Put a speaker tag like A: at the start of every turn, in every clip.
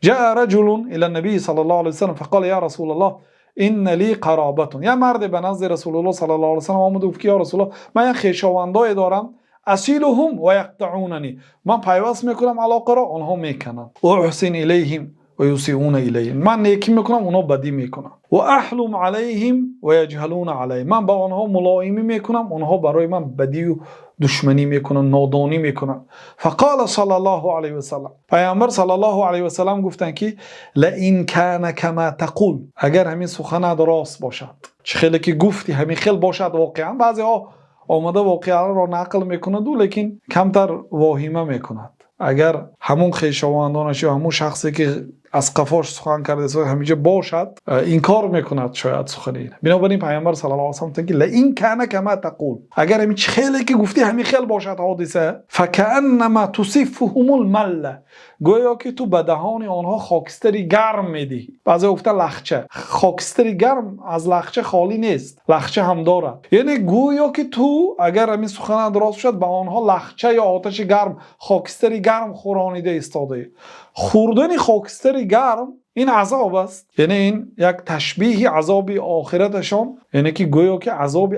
A: جاء رجل إلى النبي صلى الله عليه وسلم فقال: يا رسول الله، إن لي قرابة. Як марде ба назди Расулуллоҳ صلى الله عليه وسلم омад, гуфт ки: ё Расулуллоҳ, ман як хешовандое дорам, أصلهم ويقطعونني, ман пайваст мекунам алоқаро, онҳо мекунанд. وأحسن إليهم ويسيئون إلي, ман некӣ мекунам, онҳо бадӣ мекунанд. وأحلم عليهم ويجهلون علي, ман ба онҳо мулоимӣ мекунам, онҳо барои ман бадию душманӣ мекунанд, нодонӣ мекунанд. فقال صلى الله عليه وسلم, Пайғамбар صلى الله عليه وسلم гуфтанд ки: لئن كان كما تقول, агар ҳамин суханат рост бошад, чӣ хеле ки гуфтӣ, ҳамин хел бошад. Воқеан, баъзеҳо омада воқеаро нақл мекунаду, лекин камтар воҳима мекунад. Агар ҳамун хешовандонаш ё ҳамун шахсе ки аз қафош сухан карда ҳаминҷо бошад, инкор мекунад шояд сухани. Бинобар ин Пайғамбар صلى الله عليه وسلم гуфтанд ки: لئن كان كما تقول, агар ҳамин чӣ хеле ки гуфтӣ, ҳамин хел бошад ҳодиса, فكأنما تسفهم الملة, гӯё ки ту ба даҳони онҳо хокистари гарм медиҳӣ. Баъзе гуфта лахча, хокистари гарм аз лахча холӣ нест, лахча ҳам дорад. Яъне гӯё ки ту, агар ҳамин суханат рост шуд, ба онҳо лахча ё оташи гарм, хокистари гарм хӯронида истодаӣ. Хӯрдани хокистари гарм ин азоб аст. Яъне ин як ташбиҳи азоби охираташон, яъне ки гӯё ки азоби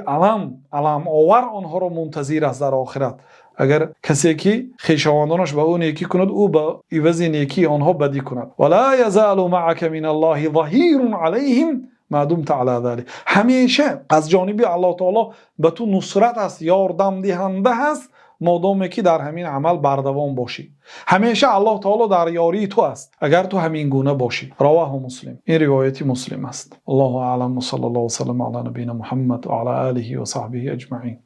A: аламовар онҳоро мунтазир аст дар охират, агар касе ки хешовандонаш ба ӯ некӣ кунад, ӯ ба ивази некии онҳо бадӣ кунад. ولا يزال معك من الله ظهير عليهم ما دمت على ذلك, ҳамеша аз ҷониби Аллоҳ таоло ба ту нусрат аст, ёрдамдиҳанда ҳаст, модоме ки дар ҳамин амал бардавом бошӣ. Ҳамеша Аллоҳ таоло дар ёрии ту аст, агар ту ҳамин гуна бошӣ. رواه مسلم, ин ривояти Муслим аст. الله أعلم، وصلى الله وسلم على نبينا محمد وعلى آله وصحبه أجمعين.